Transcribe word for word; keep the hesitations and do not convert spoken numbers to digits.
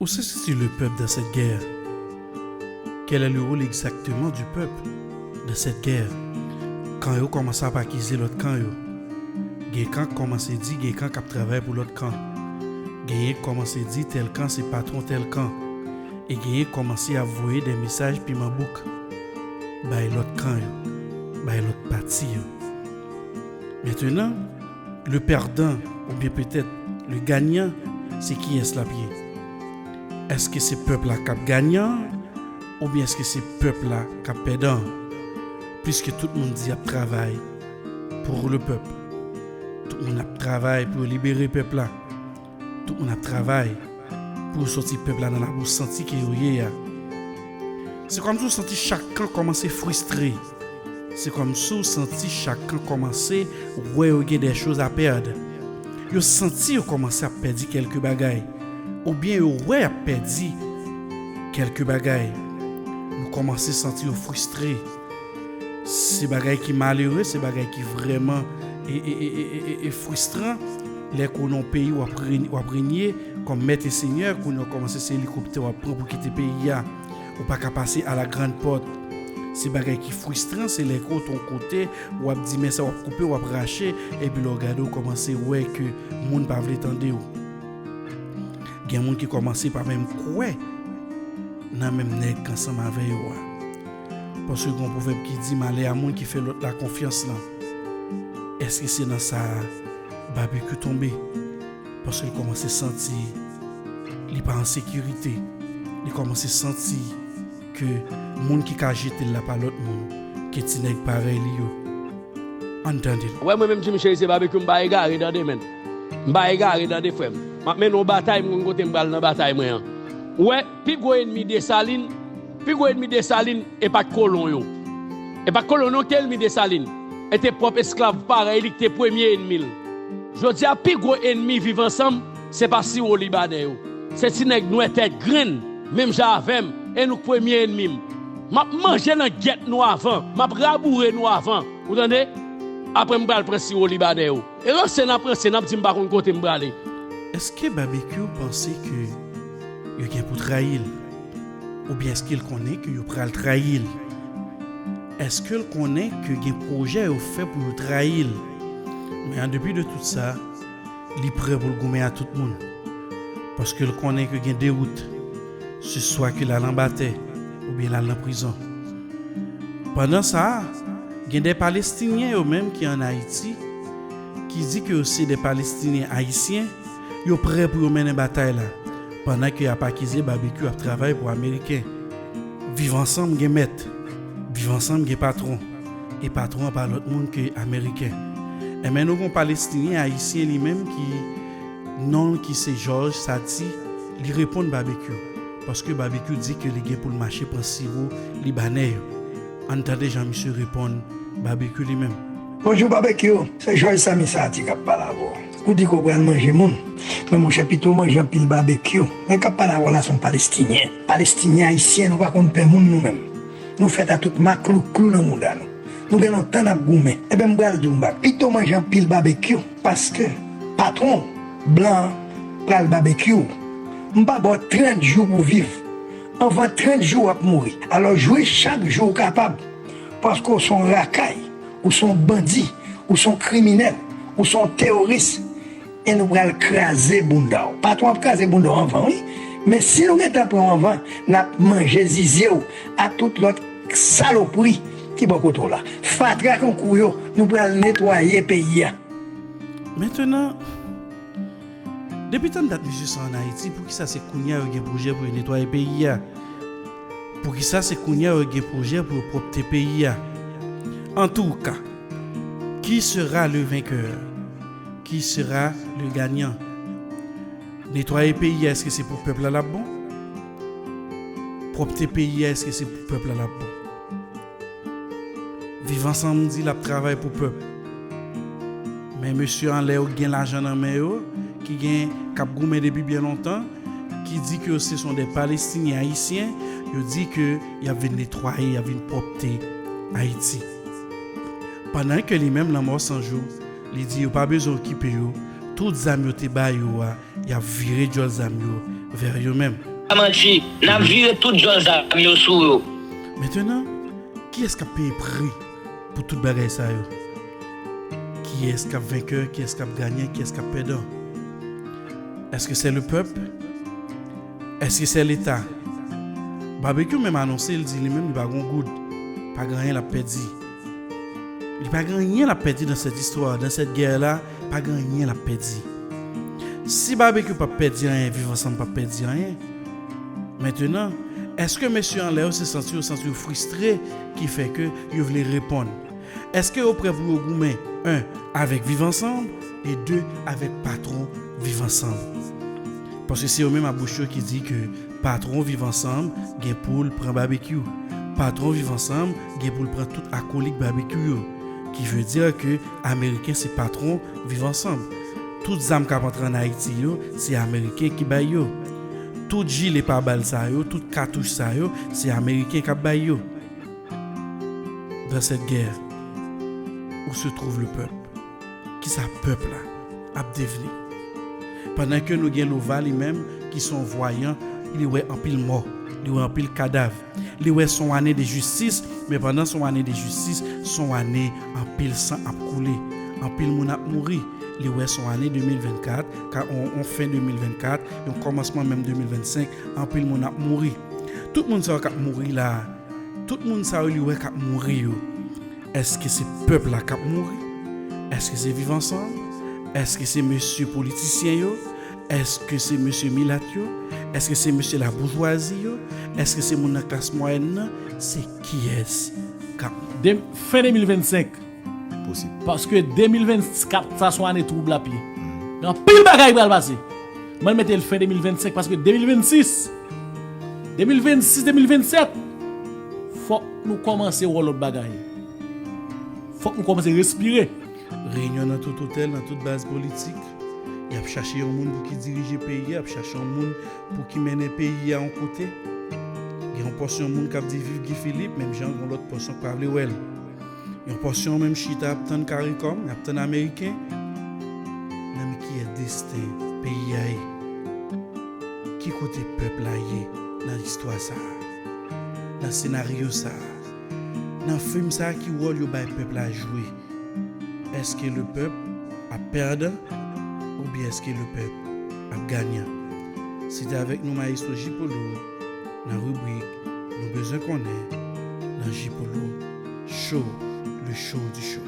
Où se situe le peuple dans cette guerre? Quel est le rôle exactement du peuple dans cette guerre? Kan yo kòmanse ap akize lòt kan yo. Gen kan k kòmanse di gen kan k ap travay pou lòt kan. Genyen k kòmanse di tèl kan se patwon tèl kan. E genyen k kòmanse ap voye de mesaj piman bouk bay lòt kan yo, bay lòt pati yo. Mentenan, le pèdan oubyen petèt le ganyan, se kiyès l ap ye? Èske se pèp la k ap ganyan oubyen èske se pèp la k ap pèdan? Pliske tout moun di y ap travay pou le pèp. Tout moun ap travay pou yo libere pèp la. Tout moun ap travay pou yo sòti pèp la nan labou santi ke yo ye a. Se kòmsi w santi chak kan kòmanse fristre. Se kòmsi w santi chak kan kòmanse wè yo gen de choz a pèd. Yo santi yo kòmanse ap pèdi kèlke bagay. Oubyen yo wè y ap pèdi kèlke bagay. Nou kòmanse santi yo fristre. Se bagay ki malere, se bagay ki vrèman e, e, e, e, e, e, e fristran. Lè ke w nan yon peyi w ap renye, w ap renye kòm mèt e senyè, kounye a w kòmanse se elikoptè w ap pran pou kite peyi a. Ou pa ka pase a la grann pòt. Se bagay ki fristran, se lè ke w t yon kote, w ap di men sa w ap koupe, w ap rache, epi lè w gade w kòmanse wè ke moun pa vle tande w. Gen moun ki kòmanse pa menm kwè nan menm nèg k ansanm avè yo a. Paske gen yon pwovèb ki di malè a moun ki fè lòt la konfyans lan. Èske se nan sa a Babekyou tonbe? Paske l kòmanse santi li pa an sekirite. Li kòmanse santi ke moun ki ka jete l la pa lòt moun ke ti nèg parèy li yo. Ann tande l. Ou wè mwen menm Jimmy Chérizier Babekyou, m pa egare tande, menn. M pa egare tande, frè m. M ap mennen yon batay, m konn kote m pral nan batay mwen an. Ou wè, pi gwo ènmi Desalin, pi gwo ènmi Desalin, e pa t kolon yo. E pa t kolon yo ki te ènmi Desalin. E te pwòp esklav parèy li ki te premye ènmi l. Jodi a, pi gwo ènmi Viv Ansanm, se pa siwo libanè yo. Se ti nèg nwè tèt grenn, menm jan avè m, e nou k premye ènmi m. M ap manje nan gyèt nou avan, m ap raboure nou avan. Ou tande? Apre m pral pran siwo libanè yo. E ranse n ap ranse, n ap di m pa konn kote m prale. Èske Babekyou panse ke yo gen pou trayi l? Oubyen èske l konnen ke yo pral trayi l? Èske l konnen ke gen pwojè yo fè pou yo trayi l? Men an depi de tout sa, li prè pou l goumen a tout moun. Paske l konnen ke gen de wout. Se swa ke l al anba tè, oubyen l al nan prizon. Pandan sa a, gen de Palestinyen yo menm ki ann Ayiti, ki di ke yo se de Palestinyen ayisyen, yo prè pou yo mennen batay la, pandan ke y ap akize Babekyou ap travay pou Ameriken. Viv Ansanm gen mèt, Viv Ansanm gen patwon, e patwon an pa lòt moun ke Ameriken. Enben nou gen yon Palestinyen ayisyen li menm ki non l ki se Jòj Sati, li reponn Babekyou, paske Babekyou di ke li gen pou l mache pran siwo libanè yo. Ann tande jan misye reponn Babekyou li menm. Bonjou Babekyou, se Jòj Sami Sati k ap pale avè w. Ou di ke w pral manje moun, men monchè pito w manje anpil Babekyou. Men k ap pale avè w la se yon Palestinyen. Palestinyen ayisyen, nou pa konn pè moun nou menm. Nou fèt a tout maklouklou nan mouda nou. Nou gen lontan n ap goumen. Enben m pral di w m pa pito manje anpil Babekyou, paske patwon w, blan an, pral Babekyou w. M pa ba w trant jou pou w viv. Anvan trant jou w ap mouri. Alò jwi chak jou w kapab, paske w se yon rakay, ou se yon bandi, ou se yon kriminèl, ou se yon teworis. E nou pral kraze bounda w. Patwon ap kraze bounda w anvan wi. Men si nou gentan pran w anvan, n ap manje zizye w a tout lòt salopri ki bò kote w la. Fatra tankou yo, nou pral netwaye peyi a. Mentenan, depi tann dat misye sa ann Ayiti, poukisa se kounye a yo gen pwojè pou yo netwaye peyi a? Poukisa se kounye a yo gen pwojè pou yo pwòpte peyi a? Antouka, qui sera le vainqueur? Qui sera le gagnant? Netwaye peyi a, èske se pou pèp la l ap bon? Pwòpte peyi a, èske se pou pèp la l ap bon? Viv Ansanm di l ap travay pou pèp. Men mesye anlè yo ki gen lajan nan men yo, ki gen, k ap goumen depi byen lontan, ki di ke se son de Palestinyen ayisyen, yo di ke y ap vin netwaye, y ap vin pwòpte Ayiti. Pandan ke li menm Lanmò San Jou, li di yo pa bezwen okipe yo, tout zam yo te ba yo a, y ap vire djòl zam yo, vè yo menm. Pa manti, n ap vire tout djòl zam yo sou yo. Mentenan, kiyès k ap peye pri pou tout bagay sa yo? Kiyès k ap venkè, kiyès k ap ganyan, kiyès k ap pèdan? Èske se le pèp? Èske se leta? Babekyou menm anonse, l di li menm li pa gon goud, pa gen anyen l ap pèdi. Li pa gen anyen l ap pèdi dans cette histoire, dans cette guerre là, pa gen anyen l ap pèdi. Si Babekyou p ap pèdi anyen, Viv Ansanm p ap pèdi anyen. Mentenan, èske mesye anlè yo se santi yo santi yo fristre ki fè ke yo vle reponn? Èske yo prè pou yo goumen, en, avèk Viv Ansanm, e de, avèk patwon Viv Ansanm? Paske se yo menm ak bouch yo ki di ke patwon Viv Ansanm gen pou l pran Babekyou. Patwon Viv Ansanm gen pou l pran tout akolik Babekyou yo. Ki vle di ke Ameriken se patwon Viv Ansanm. Tout zam k ap antre ann Ayiti yo, se Ameriken ki bay yo. Tout jile pabal sa yo, tout katouch sa yo, se Ameriken k ap bay yo. Dans cette guerre, où se trouve le peuple? Kisa pèp la ap devni? Pandan ke nou gen Lova li menm, ki se yon vwayan, li wè anpil mò, li wè anpil kadav. Li wè se yon ane de jistis, men pandan se yon ane de jistis, se yon ane anpil san ap koule, anpil moun ap mouri. Li wè se yon ane de mil vennkat, ka, on, on fen de mil vennkat, yon kòmansman menm de mil vennsenk, anpil moun ap mouri. Tout moun sa yo k ap mouri la, tout moun sa yo li wè k ap mouri yo, èske se pèp la k ap mouri? Èske se Viv Ansanm? Èske se mesye politisyen yo? Èske se mesye milat yo? Èske se mesye laboujwazi yo? Èske se moun nan klas mwayèn nan? Se kiyès k ap mouri? De, fen de mil vennsenk. Posib. Paske de mil vennkat sa se yon ane twoub l ap ye. Gen anpil bagay ki pral pase. Mwen mete l fen de mil vennsenk paske de mil vennsis, de mil vennsis, de mil vennsèt, fòk nou kòmanse wè lòt bagay. Fòk nou kòmanse respire. Reyinyon nan tout otèl, nan tout baz politik. Y ap chache yon moun pou ki dirije peyi a, y ap chache yon moun pou ki mennen peyi a yon kote. Gen yon pòsyon moun k ap di viv Guy Philippe, menm jan gen yon lòt pòsyon k pa vle wè l. Yon pòsyon menm chita ap tann karikòm, y ap tann ameriken. Nan men kiyès desten peyi a ye? Ki kote pèp la ye nan istwa sa a? Nan senaryo sa a? Nan fim sa a, ki wòl yo bay pèp la jwe? Èske le pèp ap pèdan oubyen èske le pèp ap ganyan? Se te avèk nou Maestro J Polo nan ribrik Nou bezwen konnen nan J Polo Show, le show du show.